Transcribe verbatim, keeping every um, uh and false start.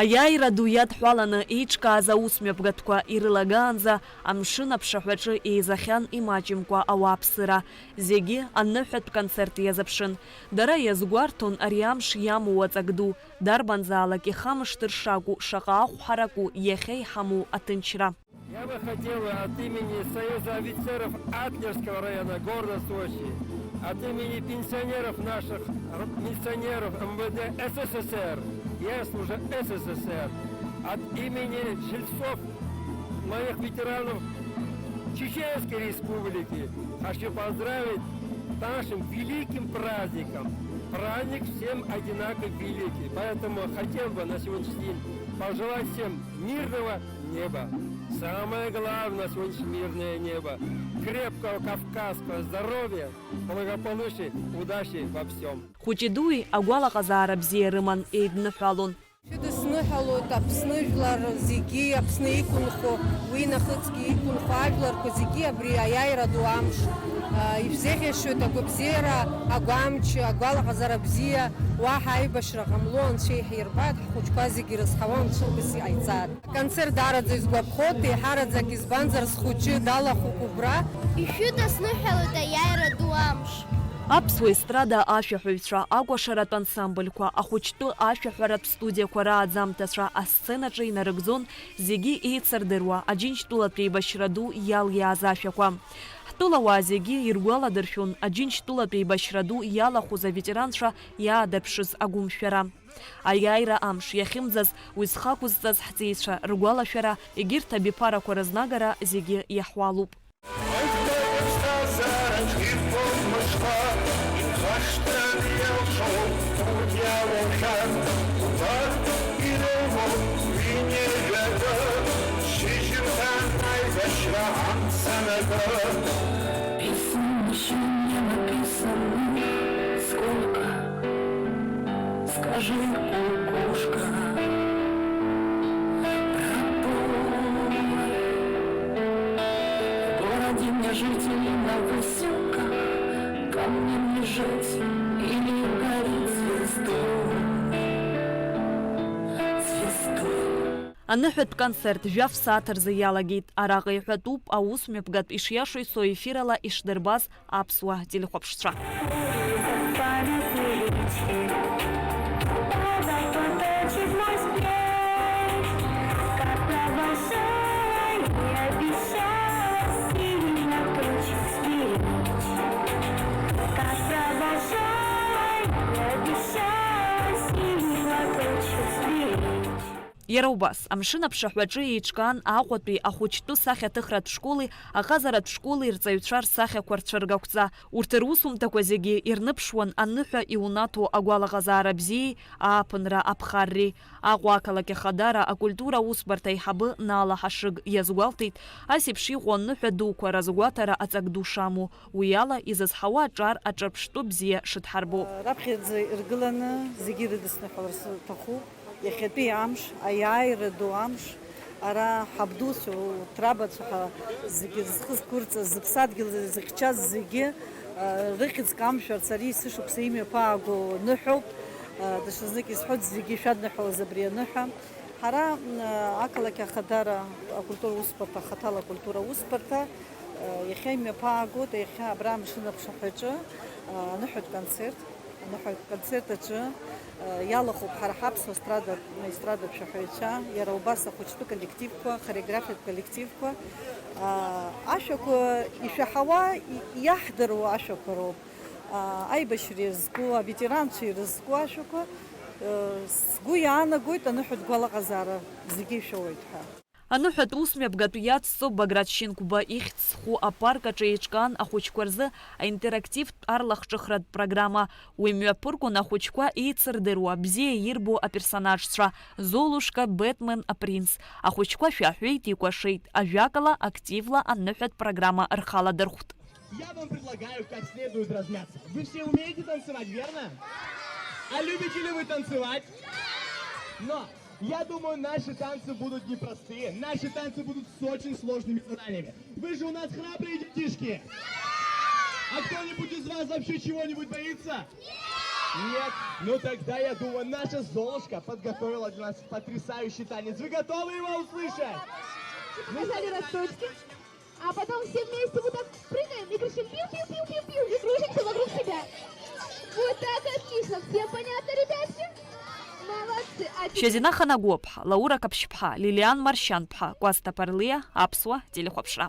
Аиааира ду иадҳәаланы еиҿкааз аусмҩаԥгатәқәа ирылагаанӡа амшын аԥшаҳәаҿы еизахьан имаҷымкәа ауааԥсыра. Зегьы аныҳәатә концерт иазыԥшын. Дара иазгәарҭон ари амш иамоу аҵак ду, дарбанзаалак ихамышҭыр шакәу, шаҟа ахә ҳараку иахьа иҳамоу аҭынчра. Я бы хотел от имени Союза офицеров Адлерского района города Сочи, от имени пенсионеров наших, р-, милиционеров МВД СССР, я служу СССР, от имени жильцов, моих ветеранов Чеченской Республики хочу поздравить с нашим великим праздником. Праздник всем одинаково великий, поэтому хотел бы на сегодняшний день пожелать всем мирного неба. Самое главное на сегодняшний день мирное небо. Крепкого кавказского здоровья, благополучия, удачи во всем. Хәыҷи-дуи агәалаҟазаара бзиа рыман, еидныҳәалон. Шәыдысныҳәалоит Аԥсны жәлар зегьы, Аԥсны иқәынхо, уи нахысгьы иқәынхо ажәларқәа зегьы абри аиааира ду амш, а, ишәзеиӷьасшьоит агәабзиара, агәамч, агәалаҟазара бзиа, уаҳа аибашьра ҟамло Анцәа иҳирбааит, ҳхәыҷқәа зегьы ирызҳауа Анцәа убас иҟаиҵааит. Аконцерт даараӡа исгәаԥхоит, еиҳараӡак, избанзар, схәыҷы далахәуп убра. Ишәыдысныҳәалоит аиааира ду амш. Аԥсуа естрада ашәаҳәаҩцәа, акәашаратә ансамбльқәа, ахәыҷтәы ашәаҳәаратә студиақәа рааӡамҭацәа асценаҿы инарыгӡон зегьы еицырдыруа Аџьынџьтәылатә еибашьра ду иалиааз ашәақәа. Ҳтәылауаа зегьы иргәаладыршәон Аџьынџьтәылатә еибашьра ду иалахәыз аветеранцәа иаадырԥшыз агәымшәара. Аиааира амш иахьымӡаз, уи зхы ақәызҵаз ҳҵеицәа ргәалашәара, егьырҭ абиԥарақәа рызнагара зегьы иаҳуалуп. Аԥсҭазаараҿ ирбон мышқәа, ихашҭран иалшо урҭ иалоухьан, убарҭ ирылоуп ҩынҩажәа, шьыжьымҭан аибашьра амца анакы. Писанничего не написано, сколько, скажи, кукушка, пропой. В городе мне жить или на выселках, камнем лежать или гореть звездой, звездой. Аныҳәатә концерт жәаф сааҭ рзы иалагеит. Араҟа иҳәатәуп аус мҩаԥгатә ишиашоу исоу ефирала ишдырбаз аԥсуа телехәаԥшцәа. Иара убас, амшын аԥшаҳәаҿы еиҿкаан Аҟәатәи ахәыҷтәы сахьаҭыхратә школи аҟазаратә школи рҵаҩцәа рсахьақәа рцәыргақәҵа. Урҭ русумҭақәа зегьы ирныԥшуан аныҳәа иунаҭо агәалаҟазаара бзиеи ааԥынра аԥхарреи. Аҟәа ақалақь Ахадара акультура аусбарҭа аиҳабы Наала Ҳашыг иазгәалҭеит, ас еиԥш иҟоу аныҳәа дуқәа разгәаҭара аҵак ду шамоу, уи ала изызҳауа аҿар аҿырԥштәы бзиа шыдҳарбо. Раԥхьаӡа иргыланы зегьы ирыдысныҳәалар сҭахуп. Иахьатәи амш, аиааира ду амш, ара ҳабдуцәа, урҭ рабацәа ҳәа зегьы зхы зқәырҵаз, зыԥсадгьыл зыхьчаз зегьы, а, рыхьӡ камшәарц ари есышықәса имҩаԥааго ныҳәоуп. А, даҽазнык исҳәоит, зегьы шәадныҳәалаз абри аныҳәа. Ҳара, м, ақалақь Ахадара акультура усбарҭа, хаҭала акультура усбарҭа, а, иахьа имҩаԥаагоит, иахьа абра амшын аԥшаҳәаҿы, а, аныҳәатә концерт. Аныҳәа концерт аҿы, э, иалахәуп ҳара ҳаԥсуа естрада, естрада шәаҳәаҩцәа, иара убас ахәыҷтәы коллективқәа, хореографиатә коллективқәа. А, ашәақәа ишәаҳауа, и-, иаҳдыруа ашәақәа роуп. А, аибашьра ирызку, аветеранцәа ирызку ашәақәа, э, сгәы иаанагоит аныҳәатә гәалаҟазаара зегьы ишәоуеит ҳәа. Аныҳәатә усмҩаԥгатә иацҵо Баграт Шьынқәба ихьӡ зху апарк аҿы еиҿкаан ахәыҷқәа рзы аинтерактивтә арлахҿыхратә программа. Уи мҩаԥыргон ахәыҷқәа еицырдыруа, бзиа ирбо аперсонажцәа, Золушка, Бетмен, апринц. Ахәыҷқәа шәаҳәеит, икәашеит, ажәакала, активла аныҳәатә программа рхаладырхәт. Я вам предлагаю как следует размяться. Вы все умеете танцевать, верно? А любите ли вы танцевать? Но Я думаю, наши танцы будут непростые. Наши танцы будут с очень сложными заданиями. Вы же у нас храбрые детишки. А кто-нибудь из вас вообще чего-нибудь боится? Нет? Ну тогда, я думаю, наша Золушка подготовила для нас потрясающий танец. Вы готовы его услышать? Показали росточки, а потом все вместе вот так прыгаем и кричим пиу-пиу-пиу-пиу-пиу и кружимся вокруг себя. Вот так отлично. Всем понятно, ребятки? Молодцы. А теперь Шьазина Ханагәыԥҳа, Лаура Каԥшьԥҳа, Лилиан Маршьанԥҳа, Кәасҭа Ԥарлиа, Аԥсуа телехәаԥшра.